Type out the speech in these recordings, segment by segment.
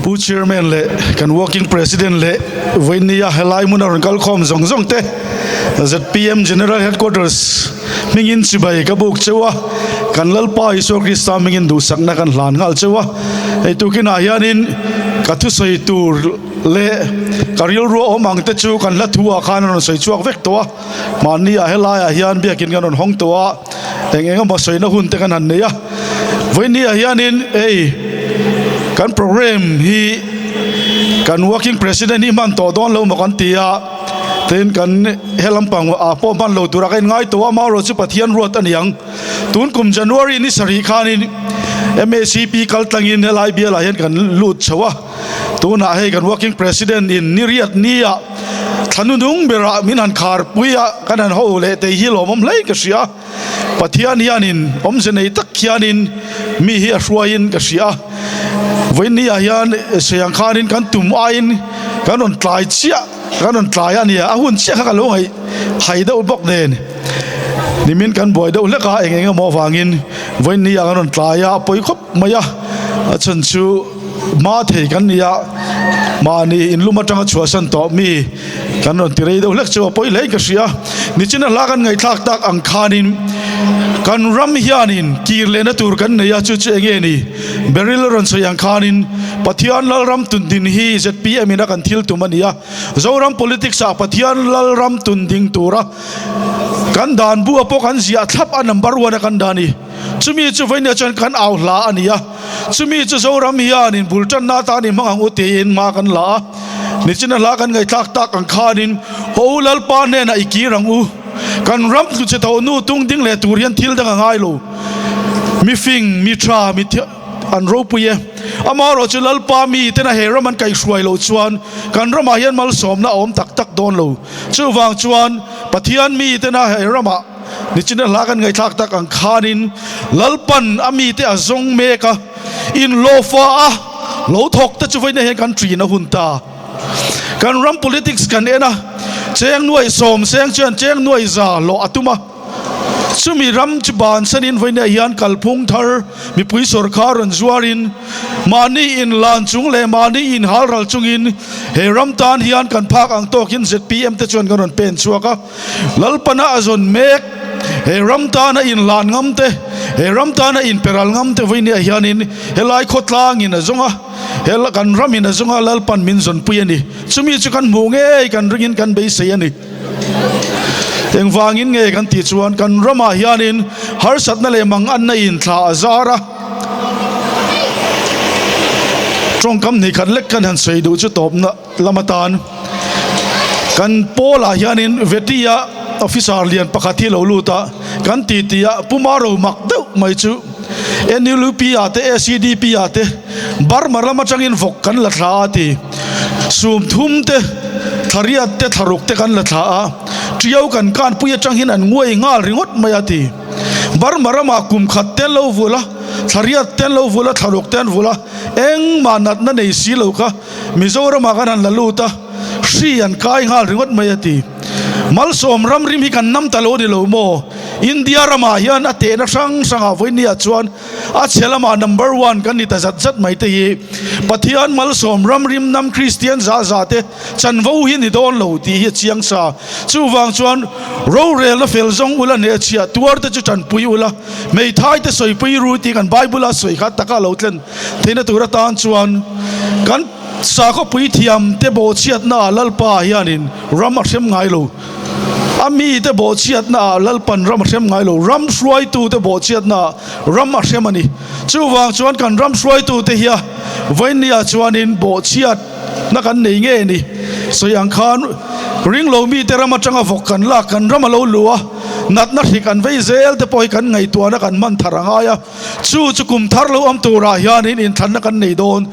Pu Chairman leh kan Working President leh vawinia helai hmuna rawn kalkhawm zawng zawng te zpm General Headquarters hmingin chibai ka buk cheu a, kan Lalpa Isua Krista hmingin duhsakna kan hlan nghal cheu a. Hei tukinah hianin ka thusawi tur leh ka rilru awm ang te chu kan hla thu ah khan a rawn sawi chhuak vek tawh a, mahni ah helaiah hian biakin kan rawn hawng tawh a, eng eng emaw sawina hun te kan han nei a. Vawinia hianin hei kan program hi kan working president hi hman tawh dawn lo maw kan ti a, tin kan he lampang ah pawh hman lo tura ka inngai tawh a, amaherawh chu Pathian ruat a ni ang. Tun kum January ni sarih khanin MACP kal tlangin helai bialah hian kan lut chho a. Tunah hei kan working president in ni riat nia thlanunung berah min han khar pui a, kan han ho leh tei hi lawmawm hle ka hria. Pathian hianin awmze nei tak hianin mi hi a hruaiin ka hria. Vawiin ah hian Seiang khanin kan tum aiin kan rawn tlai chiah, kan rawn tlai a nia, a hun chiah kha ka lo ngaih hai deuh bawk nen. Nimin kan buai deuh hlek a, eng eng emaw avangin vawiin ah kan rawn tlai a, a pawi khawp mai a, a chhan chu hma thei kan ni a, mahni inlum atanga chhuahsan tawh mi kan rawn ti rei deuh hlek chu a pawi hle in ka hria. Nichina hla kan ngaihthlak tak ang khanin kan ram hianin kir lehna tur kan nei a, chu chu enge ni? Beryl rawn sawi ang khanin Pathian Lalram tundin hi zpm in a kan thil tum a ni a, Zoram politics ah Pathian Lalram tunding tura kan dan bu a pawh kan ziah thlap a number one a kan dah a ni. Chumi chu vawinia chuan kan au hla a ni a, chumi chu Zoram hianin bul tanna atan i hmang ang u tiin hma kan la a. Nichina hla kan ngaihthlak tak ang khanin Haw u Lalpa hnenah i kir ang u, kan ram tluchhe tho nu tung ding leh tur hian thil dang a ngai lo. Mi fing, mi tha, mi an ropui e. Amaherawh chu Lalpa mi tena he ram an kaihhruai loh chuan kan ramah hian malsawmna a awm tak tak dawn lo. Chuvang chuan Pathian mi tena he ramah Nichina hla kan ngaihthlak tak ang khanin Lalpan a mite a zawng mek a, inhlawhfa a lo thawk te chu vawiin hian kan ṭin a hun ta. Kan ram politics kan en a, cheng nuai sawm seng chuan cheng nuai za hlawh a tum a, chumi ram chu bansanin vawiin hian kalphung thar mipui sawrkar rawn zuarin mahni inlan chung leh mahni inhalral chungin he ram tan hian kan phak ang tawkin zpm te chuan kan rawn pen chhuak a. Lalpana a zawn mek, he ram tana inhlan ngam te, he ram tana inperal ngam te vawinia hianin helai khawtlangin a zawng a, he kan ramin a zawng a, Lalpan min zawnpui a ni. Chumi chu kan hmuh ngei kan ringin kan beisei a ni. Engvangin nge kan tih chuan kan ramah hianin harsatna leh manganna inthla a zar a, tawngkam hnih khat lek kan han sawi duh chu tawpna lam atan kan pawlah hianin Vetia officer lian pakhat hi lo lut a, kan ti ti a Puma ro mak deuh mai chu NLUP ah te ACDP ah te Burma lam atangin vawk kan la thla a ti. Sum thum te thlariat te thlaruk te kan la thla a, Tiau kan kanpui atang hian an nguai nghal ringawt mai a ti. Burma ramah kum khat te an lo vul a, thlariat te an lo vul a, thlaruk te an vul a, engmah natna nei si lo kha. Mizoramah kan han la lut a, hri an kai nghal ringawt mai a ti. Malsawm ram rim hi kan nam ta lo ni lo maw? India ramah hian a tehna hrang hrangah vawinia chuan a chhe lamah number one kan ni ta zat zat mai te hi Pathian malsawm ram rim nam Kristian zah zah te chanvo hi ni dawn lo tih hi a chiang sa. Chuvang chuan rorelna fel zawng ula hnehchhiah tuar te chu tanpui ula, hmeithai te sawipui ru tih kan Bible a sawi kha taka lo tlen. Theihna tur atan chuan kan sakhawpui thiam te bawhchhiatna ah Lalpa hianin ram a hrem ngai lo. A mite bawhchhiatna ah Lalpan ram a hrem ngai lo. Ram hruaitu te bawhchhiatna ah ram a hrem a ni. Chuvang chuan kan ram hruaitu te hia vawinia chuanin bawhchhiatna kan nei nge ni. Sawi ang khan ringlo mite ram atanga vawk kan lak kan ram a lo luh a, natna hrik an vei zel te pawh hi kan ngaihtuahna kan hman thar a ngai a. Chu chu kum thar lo awm turah hianin inthlanna kan nei dawn.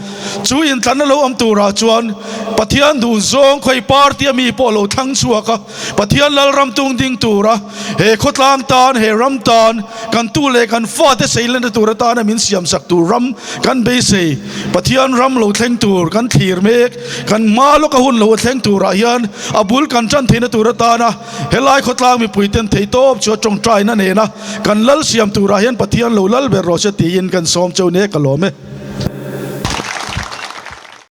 Chu inthlanna lo awm turah chuan Pathian duh zawng khawi party a mi pawh lo thlang chhuak a, Pathian Lalram tung ding tura he khawtlang tan, he ram tan, kan tu leh kan fate seilenna tur atana min siamsak tur ram kan beisei. Pathian ram lo thleng tur kan thlir mek. Kan hma lawka hun lo a thleng turah hian a bul kan tan theihna tur atana Helai khawtlang mipui ten thei tawp chu a tawngtaina nena kan lal siam turah hian Pathian lo lal ber rawh se tiin kan sawm cheu nek alawm e.